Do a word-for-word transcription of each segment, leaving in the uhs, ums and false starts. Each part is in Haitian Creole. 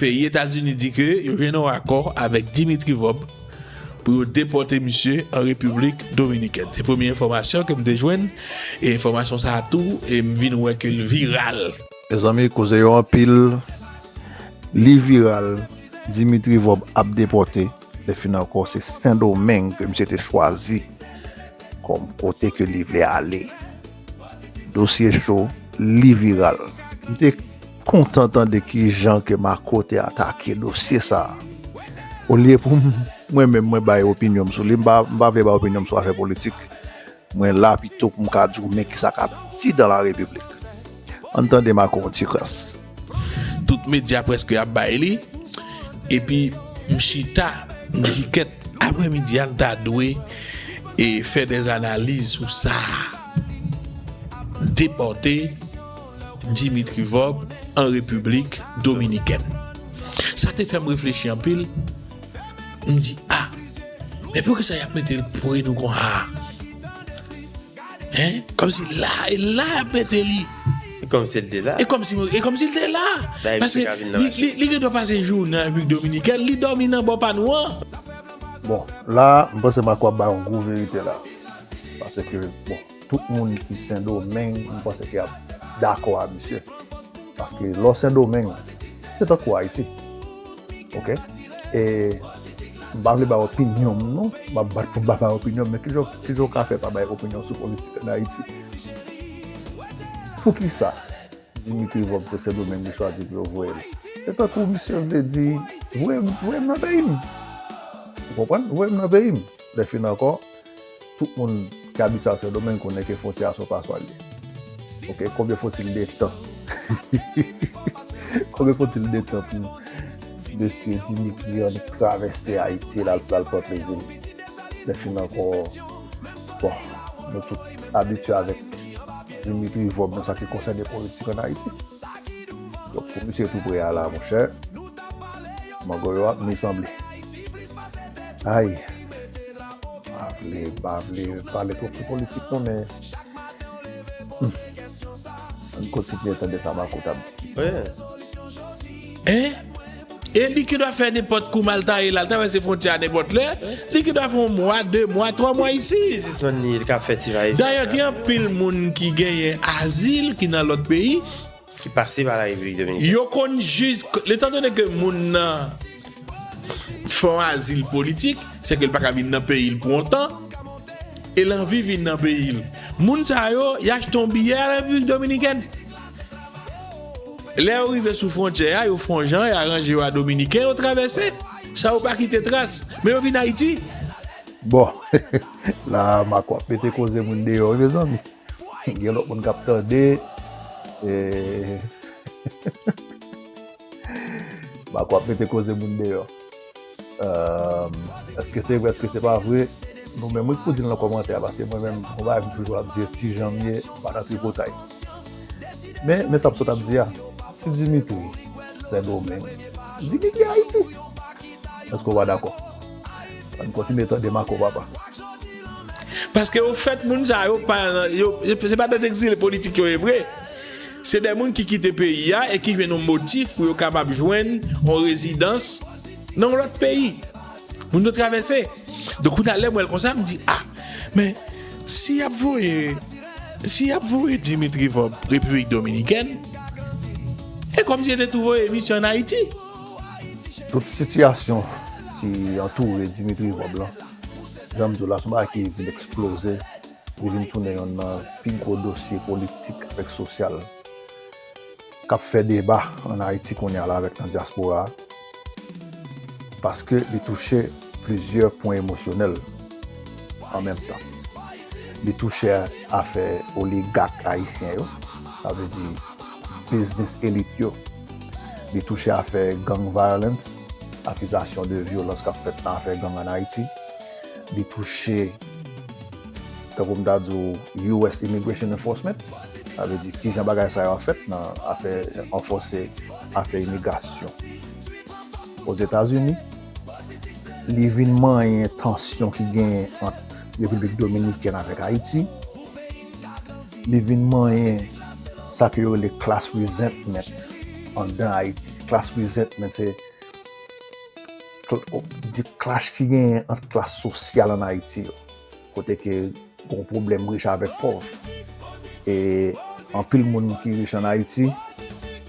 Peyi Etazini di ke yo jwenn yon akò avèk Dimitri Vorbe pou yo depòte misye an Repiblik Dominikèn. Se premye enfòmasyon ke m te jwenn, e enfòmasyon sa a tou, e m vin wè ke l viral. Mezanmi, koze yo anpil, li viral, Dimitri Vorbe ap depòte, lè fin ankò, se Sendomeng ke misye te chwazi kòm kote ke li vle ale. Dosye cho, li viral. M te kontan tande kijan ke Marco te atake dosye sa a. Olye pou m, mwen menm, mwen bay opinyon m sou li, m pa, m pa vle bay opinyon m sou afè politik. Mwen la pito pou m ka di w men kisa k ap di dans la République. Ann tande Marco yon ti krans. Tout medya prèske ap bay li. Epi m chita, m di kèt, aprèmidi a n ta dwe e fè dè analiz sou sa. Depòte Dimitri Vorbe an Repiblik Dominikèn. Sa te fè m reflechi anpil. M di, a, men poukisa y ap mete l pre nou konsa? Hein? Kòmsi la, e la y ap mete li. E kòmsi l te la. E kòmsi, e kòmsi l te la. Dayè, misye ka vin nan li, li, li gen dwa pase jounen an Repiblik Dominikèn, li dòmi nan bò pa nou an. Bon, la, m panse Marco ap bay yon gwo verite la. Paske, bon, tout moun ki Sendomeng, m panse ke ap dakò a misye. Paske lè w Sendomeng, se tankou Ayiti. Oke? E m pa vle bay opinyon m, non. M ap bat pou m pa bay opinyon m, men kijan, kijan w ka fè pa bay opinyon sou politik ann Ayiti? Poukisa Dimitri Vorbe se Sendomeng li chwazi pou yo voye l? Se tankou misye vle di, voye m, voye m nan peyi m. Ou konprann? Voye m nan peyi m. Lè fin ankò, tout moun ki abitye al Sendomeng konnen ke fwontyè a se yon paswa l ye. Oke, konbyen fo-t-il de tan? Konbyen fo-t-il de tan pou mesye Dimitri annik travèse Ayiti la, l pral pran plezi l? Lè fin ankò, bon, nou tout abitye avèk Dimitri Vorbe nan sa ki konsène politik ann Ayiti. Donk, pou misye tou pre a la, monchè, mango yo ap mi sanble. Ay, pa vle, pa vle pale twòp sou politik non, men, hmm, ann kontinye tande sa Marco t ap di. Wi. Hein? E li ki dwa fè nenpòt kou mal taye la, l travèse fwontyè a nenpòt lè. Li ki dwa fè yon mwa, de mwa, twa mwa isi. Biznismann li ye, li ka fè ti vayaj. Dayè, gen anpil moun ki genyen azil ki nan lòt peyi. Ki pase pa la Repiblik Dominikèn. Yo konn jis, etandone ke moun nan fè yon azil politik, se ke l pa ka vin nan peyi l pou yon tan, e l anvi vin nan peyi l. Moun sa yo, y achte yon biyè al Repiblik Dominikèn. Lè yo rive sou fwontyè a, yo fè yon jan, y aranje yo a Dominiken, yo travèse. Sa yo pa kite tras, men yo vin Ayiti. Bon, la, Marco ap mete koze moun deyò, wi, mezanmi. Gen lòt moun k ap tande. E, Marco ap mete koze moun deyò. Èske se vre, èske se pa vre? Nou menm, wi, k pou di l nan kòmantè a, paske mwen menm, yon bagay m toujou ap di, ti jan m ye, m pa nan tripotay. Men, men sa m sot ap di a, si Dimitri, Sendomeng, Dimitri Ayiti. Èske w pa dakò? Ann kontinye tande Marco, papa. Paske ofèt, moun sa yo pa, yo, yo, se pa nan egzile politik yo ye vre. Se de moun ki kite peyi a e ki jwenn yon motif pou yo kapab jwenn yon rezidans nan yon lòt peyi. Moun yo travèse. Donk, kounye a, lè m wè l konsa, m di, a, men si y ap voye, si y ap voye Dimitri Vorbe Repiblik Dominikèn, e kòmsi yo te tou voye misye ann Ayiti. Tout sitiyasyon ki antoure Dimitri Vorbe lan, jan m di w la, se yon bagay ki vin eksploze, li vin tounen yonn nan pi gwo dosye politik avèk sosyal k ap fè deba ann Ayiti kounye a la avèk nan dyaspora a, paske li touche plizyè pwen emosyonèl an menm tan. Li touche afè oligak ayisyen yo, sa vle di biznis elit yo. Li touche afè gang violence, akizasyon de vyolans k ap fèt nan afè gang ann Ayiti. Li touche, tankou m ta di w, U S Immigration Enforcement, sa vle di kijan bagay sa yo ap fèt nan afè, ranfòse afè imigrasyon Ozetazini. Li vin manyen tansyon ki genyen ant Repiblik Dominikèn avèk Ayiti. Li vin manyen sa ke yo rele class resentment anndan Ayiti. Class resentment se cl- di clash ki genyen ant klas sosyal ann Ayiti yo. Kote ke gon pwoblèm rich avèk pòv. E anpil moun ki rich ann Ayiti,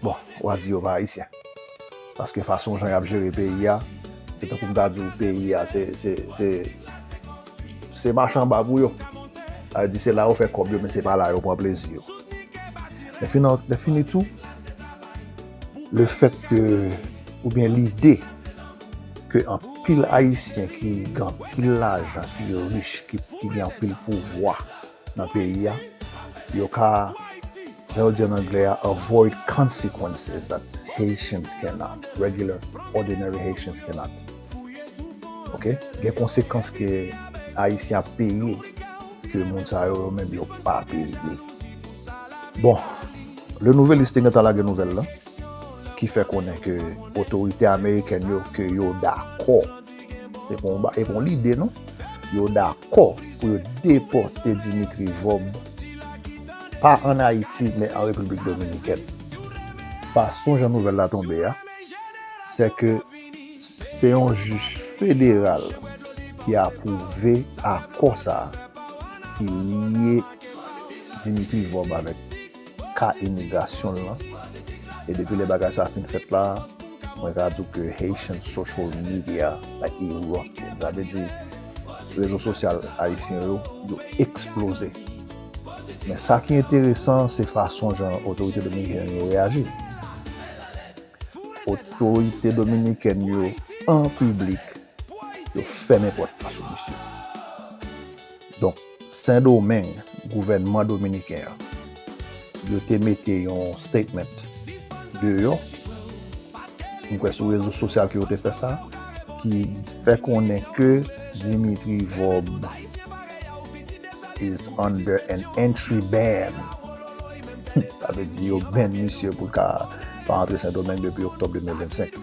bon, w a di yo pa ayisyen. Paske fason jan y ap jere peyi a, se tankou m ta di w peyi a, se, se, se, se mache anba pou yo. Sa vle di se la yo fè kòb yo, men se pa la yo pran plezi yo. Lè fini, lè fini tou, le fèt ke, oubyen lide ke anpil Ayisyen ki gen anpil lajan, ki rich, ki, ki gen anpil pouvwa nan peyi a, yo ka, jan yo di an anglè a, avoid consequences that Haitians cannot, regular, ordinary Haitians cannot. Ok? Gen konsekans ke Ayisyen ap peye ke moun sa yo, yo menm yo pa peye. Bon, Le Nouvelliste te gentan lage nouvèl la, ki fè konnen ke otorite amerikèn yo, ke yo dakò, se pa yon ba- e pa yon lide non, yo dakò pou yo depòte Dimitri Vorbe, pa ann Ayiti, men an Repiblik Dominikèn. Fason jan nouvèl la tonbe a, se ke se yon jij federal ki apwouve akò sa a, ki lye Dimitri Vorbe avèk ka imigrasyon l lan. E depi lè bagay sa a fin fèt la, mwen ka di w ke Haitian social media, like, erupted. Sa vle di, rezo sosyal ayisyen yo, yo eksploze. Men sa ki enteresan, se fason jan otorite dominikèn yo reyaji. Otorite dominikèn yo, an piblik, yo fèmen pòt la sou misye. Donk, Sendomeng, gouvènman dominiken an, yo te mete yon statement deyò, m kwè sou rezo sosyal ke yo te fè sa, ki fè konnen ke Dimitri Vorbe is under an entry ban. Sa vle di yo ban misye pou l ka pa antre Sendomeng depi oktòb de mil vennsenk.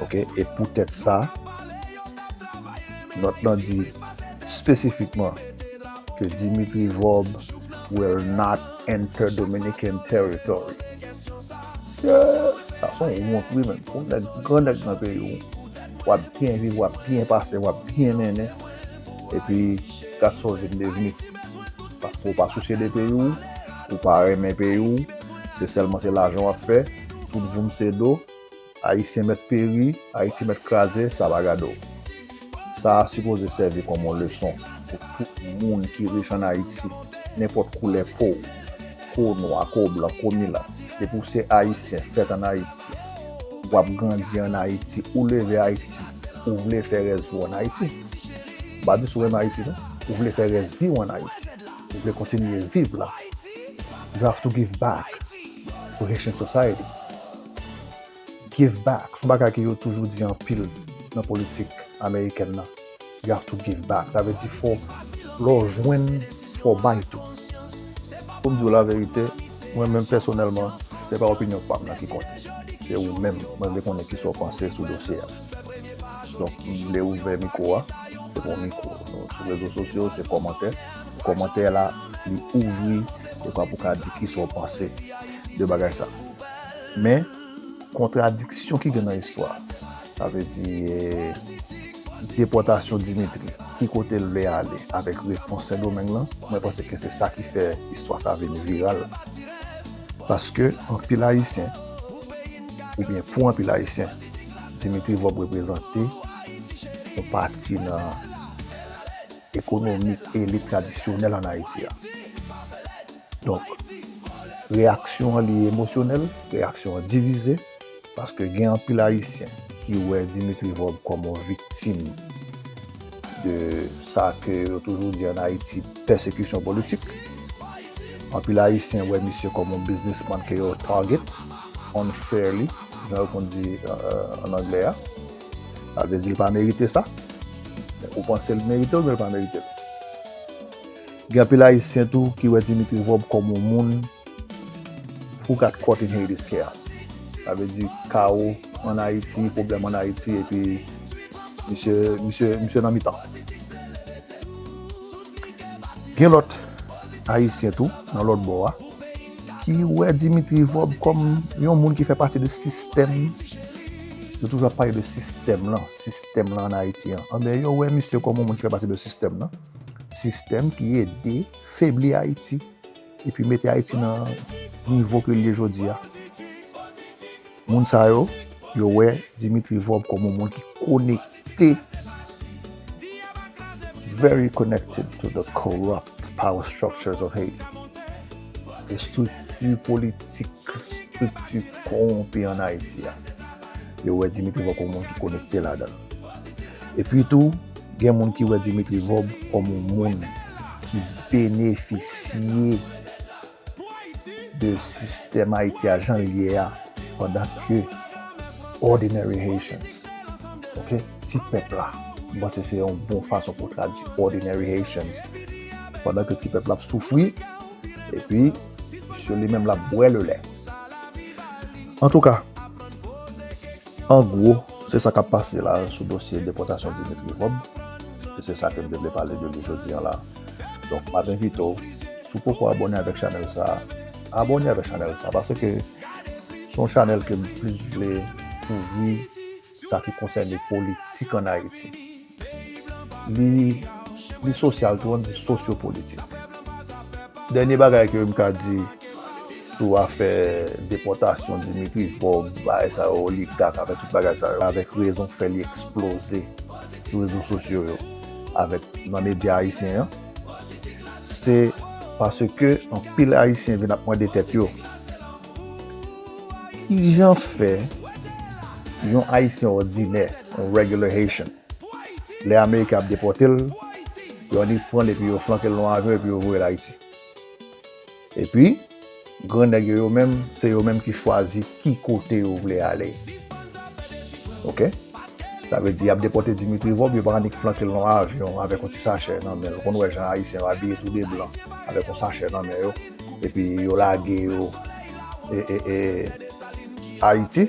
Ok, e poutèt sa, nòt lan di espesifikman ke Dimitri Vorbe will not enter Dominican territory. Yeah, sa se yon wont wi, men. Pou nèg, gran nèg nan peyi w, w ap byen viv, w ap byen pase, w ap byen mennen. Epi, gad sa w vin devni. Paske w pa sousye de peyi w, ou pa renmen peyi w, se sèlman se lajan w ap fè, tout voum se do, Ayisyen mèt peri, Ayiti mèt kraze, sa pa gade w. Sa a sipoze sèvi kòm yon leson pou tout moun ki rich ann Ayiti, nenpòt koulè po w, ko nwa, ko blan, ko milat. Depi w se Ayisyen, fèt ann Ayiti, w ap grandi ann Ayiti, ou leve Ayiti, ou vle fè rès vi w ann Ayiti. M pa di si w renmen Ayiti, non. Ou vle fè rès vi w ann Ayiti. Ou vle kontinye viv la. You have to give back to Haitian society. Give back. Se yon bagay ke yo toujou di anpil nan politik amerikèn nan. You have to give back. Sa vle di fò, lè w jwenn, fò w bay tou. Pou m di w laverite, mwen menm pèsonèlman, se pa opinyon pa m nan ki konte. Se ou menm, mwen vle konnen kisa w panse sou dosye a. Donk, m vle ouvè mikwo a, se pa yon mikwo. Donk, sou rezo sosyo, se kòmantè. Kòmantè la, li ouvri, dekwa pou ka di kisa w panse de bagay sa. Men, kontradiksyon ki gen nan istwa, sa vle di, eh, depòtasyon Dimitri, ki kote l vle ale avèk repons Sendomeng lan, mwen panse ke se sa ki fè istwa sa vin viral. Paske anpil Ayisyen, oubyen pou anpil Ayisyen, Dimitri Vorbe reprezante yon pati nan ekonomik elit tradisyonèl ann Ayiti a. Donk, reyaksyon an li emosyonèl, reyaksyon an divize, paske gen anpil Ayisyen ki wè Dimitri Vorbe kòm yon viktim de sa ke yo toujou di ann Ayiti, pèsekisyon politik. Anpil Ayisyen wè misye kòm yon biznismann ke yo target unfairly, jan yo konn di, euh, ann anglè a. Sa vle di l pa merite sa. Ou panse l merite l, men l pa merite l. Gen anpil Ayisyen tou ki wè Dimitri Vorbe kòm yon moun who got caught in Haiti's chaos. Sa vle di kawo ann Ayiti, pwoblèm ann Ayiti, epi misye, misye, misye nan mitan. Gen lòt Ayisyen tou, nan lòt bò a, Li wè Dimitri Vorbe kòm yon moun ki fè pati de sistèm. Yo toujou ap pale de sistèm lan, sistèm lan ann Ayiti an. Anben, yo wè misye kòm yon moun ki fè pati de sistèm lan. Sistèm ki ede febli Ayiti epi mete Ayiti nan nivo ke l ye jodi a. Moun sa yo, yo wè Dimitri Vorbe kòm yon moun ki konekte, very connected to the corrupt power structures of Haiti. Estrikti politik, estrikti kowonpi ann Ayiti a. Yo wè Dimitri Vorbe kòm yon moun ki konekte ladan l. Epi tou, gen moun ki wè Dimitri Vorbe kòm yon moun ki benefisye de sistèm Ayiti a jan l ye a, pandan ke ordinary Haitians, ok, ti pèp la, m panse se yon bon fason pou tradui ordinary Haitians, pandan ke ti pèp la ap soufri, epi misye li menm l ap bwè lelè. Antouka, an gwo, se sa k ap pase la sou dosye depòtasyon Dimitri Vorbe. E se sa ke m te vle pale de li jodi a la. Donk, m ap envite w, si w poko abòne avèk chanèl sa, abòne avèk chanèl sa, paske se yon chanèl ke m plis vle kouvri sa ki konsène politik ann Ayiti. Li, li sosyal tou, ann di sosyopolitik. Dènye bagay ke m ka di sou afè depòtasyon Dimitri Vorbe, bagay sa yo, oligak, avèk tout bagay sa yo, avèk rezon k fè li eksploze sou rezo sosyo yo, avèk nan medya ayisyen an, se paske anpil Ayisyen vin ap mande tèt yo, kijan fè yon Ayisyen òdinè, yon regular Haitian, lè Ameriken ap depòte l, yo annik pran l epi yo flanke l nan yon avyon epi yo voye l Ayiti. Epi, grannèg yo, yo menm, se yo menm ki chwazi ki kote yo vle ale. Ok? Sa vle di, y ap depòte Dimitri Vorbe, yo pa annik flanke l nan yon avyon avèk yon ti sachè nan men l. Ou konn wè jan Ayisyen yo abiye tou de blan, avèk yon sachè nan men yo, epi yo lage yo, e, e, e, Ayiti.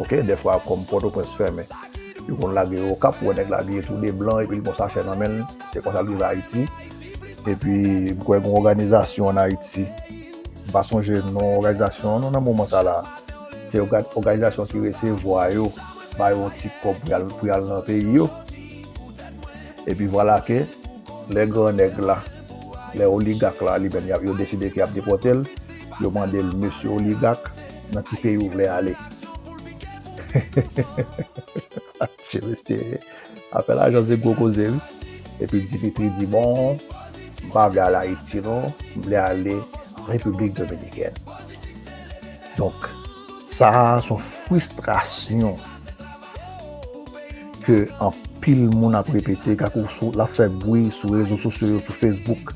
Ok, dèfwa kòm Pòtoprens fèmen, yo konn lage yo Okap, ou wè nèg la abiye tou de blan, epi l gon sachè nan men l, se konsa l rive Ayiti. Epi, m kwè gon òganizasyon ann Ayiti, m pa sonje non òganizasyon an non nan moman sa la. Se òga-, òganizasyon ki resevwa yo, ba yo yon ti kòb pou y al, pou y al nan peyi yo. Epi vwala ke lè grannèg la, lè oligak la, li menm, y ap, yo deside ke y ap depòte l, yo mande l, "Mesye oligak, nan ki peyi w vle ale?" Mesye, afè lajan se gwo koze, wi. Epi Dimitri di, "Bon, m pa vle al Ayiti, non. M vle ale Repiblik Dominikèn." Donk, sa a se yon fristrasyon ke anpil moun ap repete, kakou sou, l ap fè bri sou rezo sosyo yo, sou Facebook,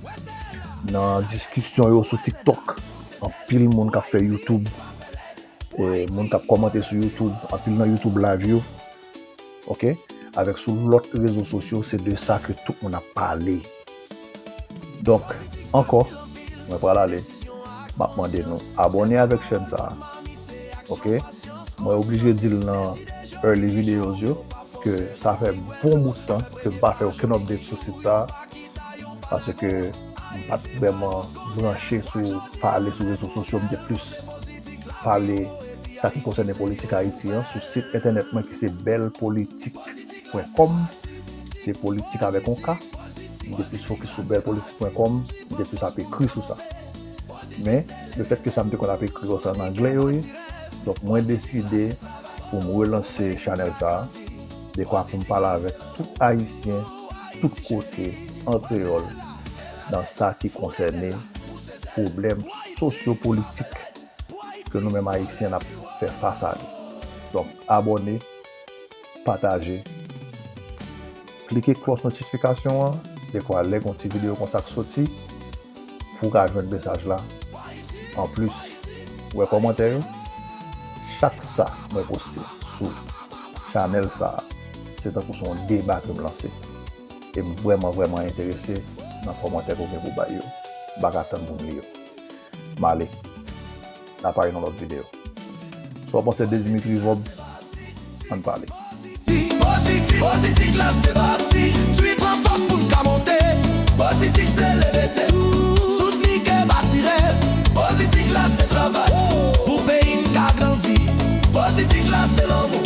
nan diskisyon yo sou TikTok. Anpil moun k ap fè YouTube, e, moun k ap kòmante sou YouTube, anpil nan YouTube live yo, ok, avèk sou lòt rezo sosyo, se de sa ke tout moun ap pale. Donk, ankò, mwen pral ale, m ap mande nou abòne avèk chèn sa a. Ok? Mwen oblije di l nan early videos yo ke sa fè bon bout tan ke m pa fè okenn update sou sit sa a, paske m pa t vrèman branche sou pale sou rezo sosyo, m te plis pale sa ki konsène politik Ayiti an sou sit entènèt mwen ki se bèl politik pwen kòm, se politik avèk yon K. M te plis fokis sou bèl politik pwen kòm, m te plis ap ekri sou sa. Men, lefètke sa m te konn ap ekri yo, se an anglè yo ye, donk mwen deside pou m relanse chanèl sa a, dekwa pou m pale avèk tout Ayisyen, tout kote, an kreyòl, nan sa ki konsène pwoblèm sosyopolitik ke nou menm Ayisyen n ap fè fas a li. Donk, abòne, pataje, klike klòch notifikasyon an, dekwa lè gon ti videyo konsa k soti, pou w ka jwenn mesaj la. Anplis, wè kòmantè yo, chak sa mwen poste sou chanèl sa a, se tankou se yon deba ke m lanse. E m vrèman, vrèman enterese nan kòmantè ke w gen pou bay yo. M pa ka tann pou m li yo. M ale. N a pale nan lòt videyo. Sa w panse de Dimitri Vorbe? Ann pale. Pozitif, pozitif la se pati. Twi pran fòs pou n ka monte. Pozitif se leve tèt ou. Soutni kè bati rèv. Pozitif la se travay. Pou peyi n ka grandi. Politik la se lanmou.